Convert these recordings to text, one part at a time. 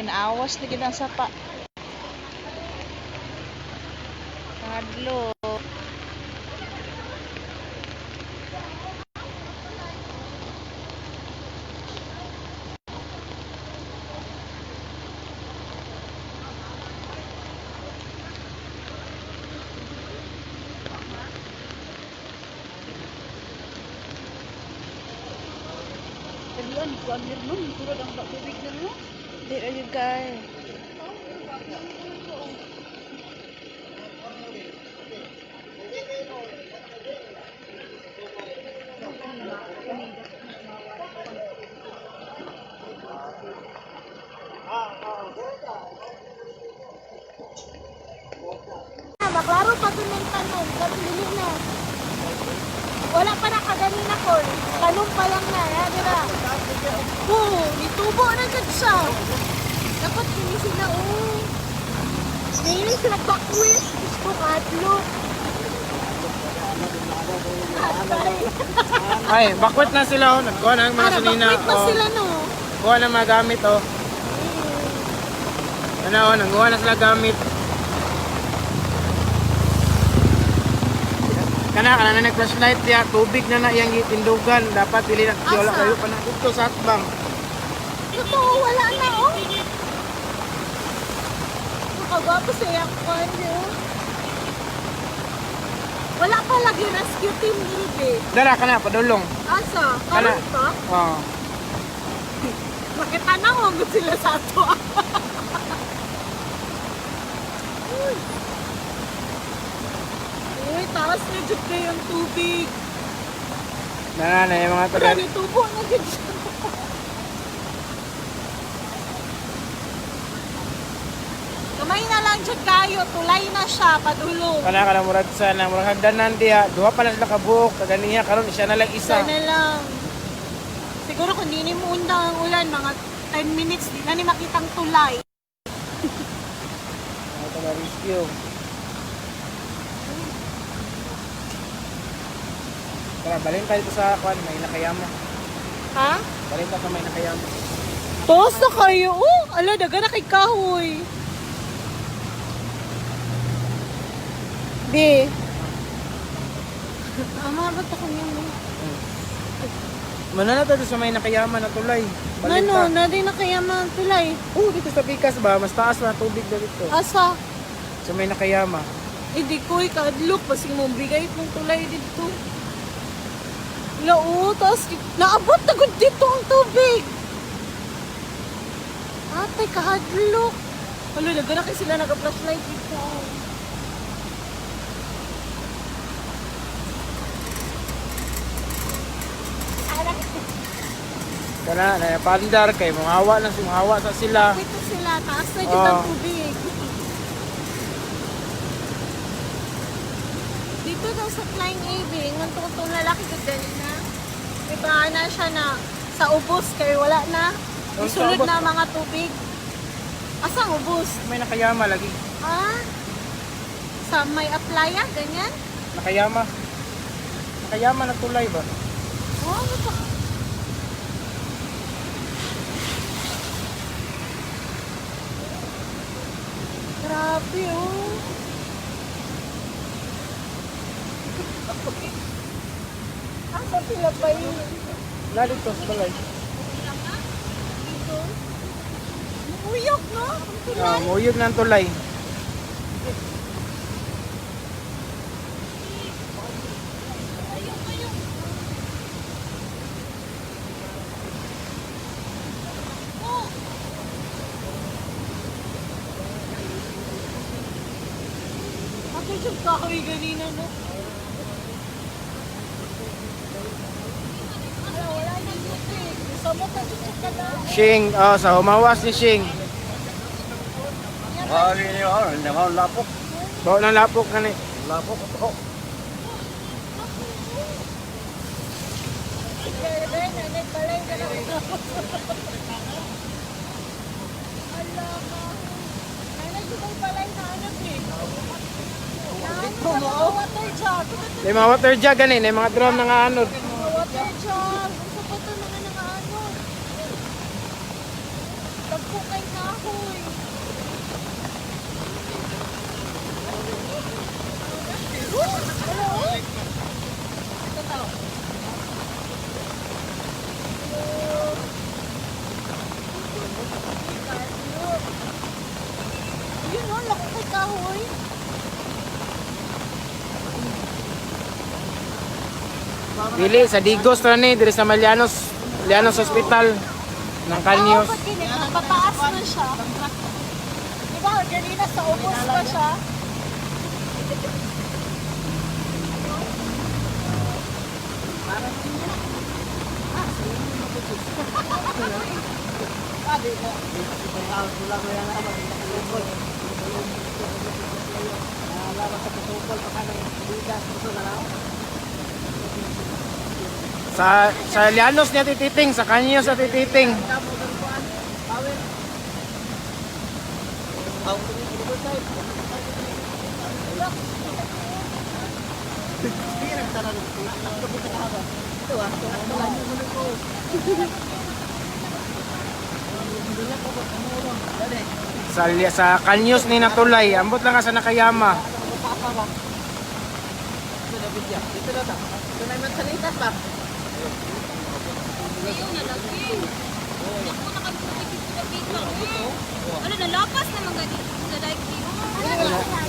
Kinaawas na gid ang sapa. Pangadlo. Dalian, kuan nun, surad ang tubig na no. Di ra jud kay. Maklaro pa to ng tanong, karon dili na. Wala pa na kaganina ko. Tanong pa lang na, ha, dira. Oo, nitubo na jud siya. Dapat kini sila, oh. Dili sila bakwit. Diyos ko, kadlok. Atay. Ay, bakwit na sila oh. Nagkuha na ang mga Ara, sinina. bakwit na Oh. sila, no? Kuha na mga gamit oh. Ano oh, nangkuha na sila gamit. Kana kana na nag-flashlight ya, tubig na na iyang gitindugan. Dapat dili na wala Asa? kayo pa na dito sa atbang. Totoo, wala na, oh. Nakagwapo sa iyang kwan, oh. Wala pa lagi rescue team diri, be. Dara kana padulong. Asa? Kana. Karon pa? Oh. Makita na mo gud sila sa ato. Uy. Uy, taas na jud kayo ang tubig. Dara na yung mga Pero taga. nitubo na jud siya. Kamay na lang jud kayo, tulay na siya padulong. Kana kana murag sa na murag hagdanan diha. Duha pa na sila kabuok kaganiha karon siya na lang isa. Sana lang. Siguro kung di ni mo undang ang ulan, mga 10 minutes, di na ni makitang tulay. Mga taga rescue. Tara, balin tayo dito sa kwan, may nakayama. Ha? Balin tayo may nakayama. Tos na kayo. Oh, ala, daga na kay kahoy. B. Ama, ba't ako niya mo? Manana tayo sa may nakayama na tulay. Balin Ano, ta. na din na kaya man tulay. Oh, dito sa Pikas ba? Mas taas na tubig na dito. Asa? Sa may nakayama. Hindi ko ikadlok. Basing mo bigay itong tulay dito. Lao, taas, naabot na gud dito ang tubig. Ate, kahadlok. Alo, daga na kayo sila naka-flashlight dito. Kana, na pandar kay muhawa na sumuhawa sa sila. Dito sila, taas na dito ang Oo. tubig. Dito daw sa Flying AB, ingon tong lalaki ko na. Diba na siya na sa ubos kay wala na. Oh, sa Isulod ubos na mga tubig. Asang ubos? May nakayama lagi. Ah? Sa may aplaya, ganyan? Nakayama. Nakayama na tulay ba? Oh, ano pa? Grabe, oh. Asa sila pa yun? Na dito sa balay. Dito? Uyok, no? Ang tulay. Ah, muuyog na ang tulay. Ayok, ayok. Oh. Ako yung kahoy ganina, no? Ala, wala nang tubig. Samot na dito ka na. Shing, oh, sa humawas ni Shing. Lapok. Bawa ng lapok na ni. Lapok ito. Kaya nanay balay ka na. Ala ka. Nanay, di ba'y balay na ano, eh? Naano sa mga water jug? May mga water jug gani, may mga drum na nga anod. Mga water jug. Ang sapat na mga nangaano. Tagpo Dako kay kahoy. Hello? Ito tao. Yun o, lako kay kahoy. Dili sa Digos ra ni diri sa Malianos, Lianos Hospital ng Kanyos. Oo, pag gini, pataas na siya. Diba, ganina sa ubos pa siya. Sa Lianos niya tititing, sa Kanyos niya tititing. Sa Kanyos ni natulay, ambot lang ka sa Nakayama. Ayaw na lagi. Ako na kang tubig dito na bita. Ano, nalapas naman gani sa like you.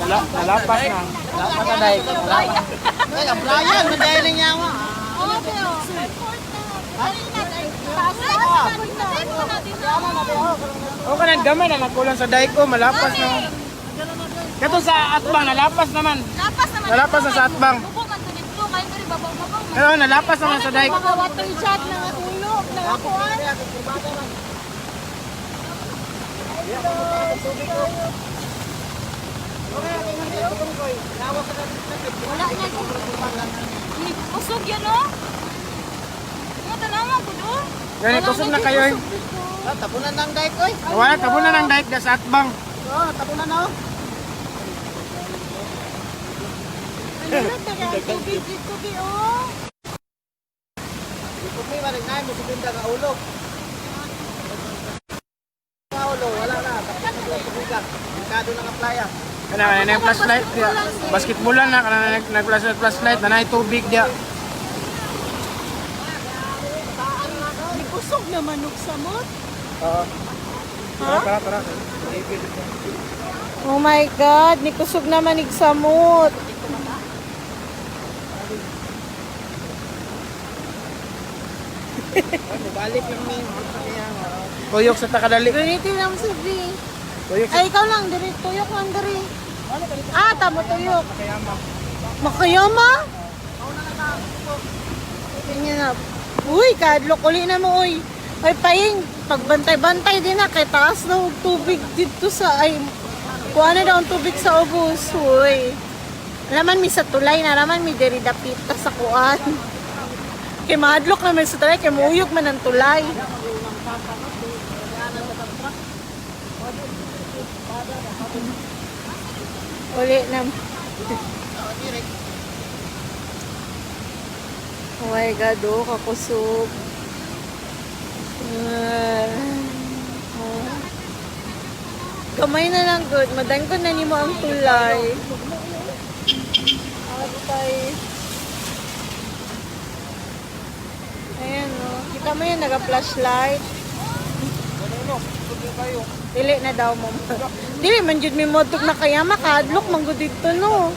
Nalapas na. Wala na dai. Wala. Brian, madai lang yawa. Oo, pero, effort na. Kanina, taas na. Natin na. O kanang gamay na nagkulang sa dayko, malapas na. Kato sa atbang nalapas naman. Lapas naman. Nalapas na sa atbang. Bubo man to nito, kayo diri babaw babaw man. Pero nalapas naman sa dayko. Mga water jet na nga hulog, na kuwan. Wala na. Ni kusog yan no. Mo tanawa ko do. Gani kusog na kayo. Eh. Tabunan ng dike oy. Wala tabunan ng dike da sa atbang. Oh, tabunan na oh. Ano na, taga tubig dito, bi, oh. Problema rin na mo subinda nga ulo. Nga ulo, wala na. Tubigan. Delikado na nga playa. Kana kana yung flashlight dia. Basketball na kana nag flashlight flashlight na tubig dia. Ni kusog naman og samot. Oo. Tara tara tara. Oh my God, ni kusog naman ig samot. Balik lang ni. Tuyok sa takadali. Ganito lang si V. Tuyok sa Ay, ikaw lang, diri. Tuyok lang, diri. Ah, tamo tuyok. Makayama? Ganyan na. Uy, kadlok uli na mo, uy. Ay, paing, pagbantay-bantay din na, kay taas na og tubig dito sa, ay, kuha na daw ang tubig sa ubos, uy. Laman mi sa tulay, naraman mi diri dapita sa kuan. Kay mahadlok naman sa tulay, kay muuyog man ang tulay. Uli na. Oh my God, oh, kakusog. Ah. Oh. Kamay na lang, good. Madan ko na nimo ang tulay. Atay. Ayan, oh. Kita mo yun, naga-flashlight. Dili na daw mo. Dili man jud mi motok na kaya makadlok man gud didto no.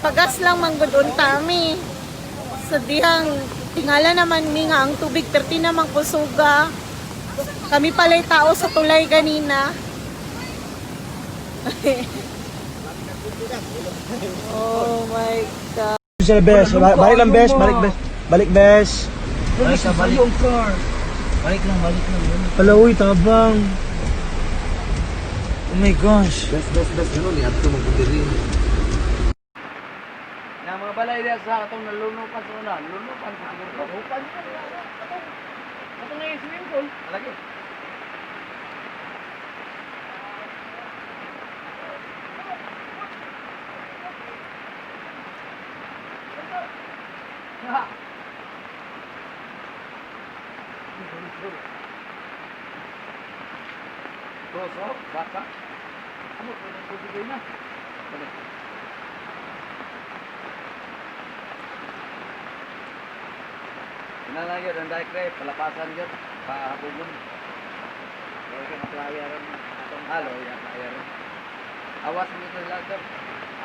Pagas lang man gud unta mi. Sa dihang tingala naman mi nga ang tubig perti naman kusuga. Kami pala'y tao sa tulay ganina. Oh my God. Sila bes, balik lang bes, balik bes. Balik bes. Balik sa balik. Balik lang, balik lang. Pala uy, tabang. Oh my gosh. Bes, bes, bes. Ganun, ni Adto magpundiri. Na mga balay diya sa katong nalunupan sa una, lunupan sa siguro. Lunupan. Katong nga yung swimming pool. Alagi. Duro. Doso, baka. Ano, pwede tubig na. Balik. Inalagyo, ang dike ray, palapasan yun, pahabugon. Kaya ka maplaya ron. Atong Halo, yan, playa ron. Awas mo ito sila ito.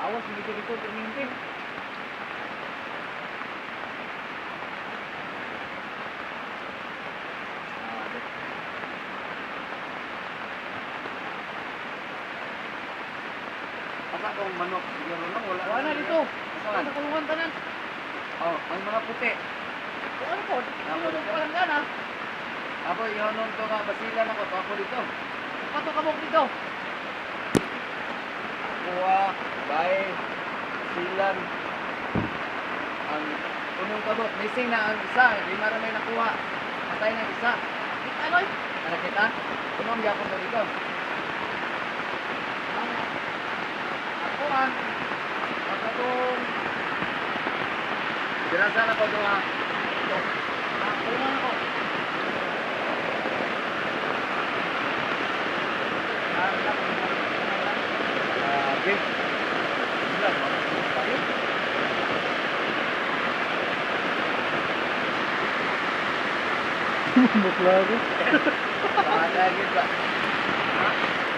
Awas dito dito perminti. Ah, dito. Asa kong manok siguro no wala. Wala na dito. Saan? Sa kulungan tanan. Oh, ang mga puti. Ano po? Ano po lang gana? Apo, ihonon to nga basilan ako to ako dito. Pato ka mo dito. Kuha, bay, basilan. Ang unong kabot, missing na ang isa, lima ra may nakuha. Patay na ang isa. Ano? Ano kita? Unong gyapon to dito. Ang ako ang pagkatong Dirasa na ko duha. Ito. Kulungan ako. Grabe. Wala, tayo. Bukla ko. Bahala gyud ba? Ha?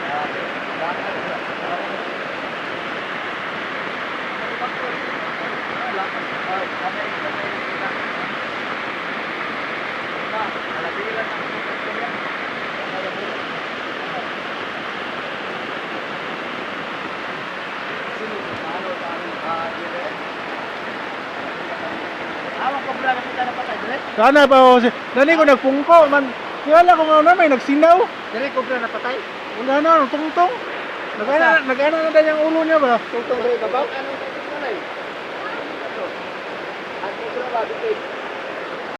Grabe. Bahala ba? Wala. Ah, kamay, kamay, kita. Ba, alabilan ang kuya. Sino paano paano ah, dire? Awang kobra makita na patay dire. Sana pa ako si... Nani ko nagpungko man. Wala ko nga na may nagsinaw. Dire kobra na patay. Wala na, ang tungtong. Nag-ana, nag-ana na din yung ulo niya ba? Tungtong rin babaw. Anong tungtong na Ang kobra ba dito?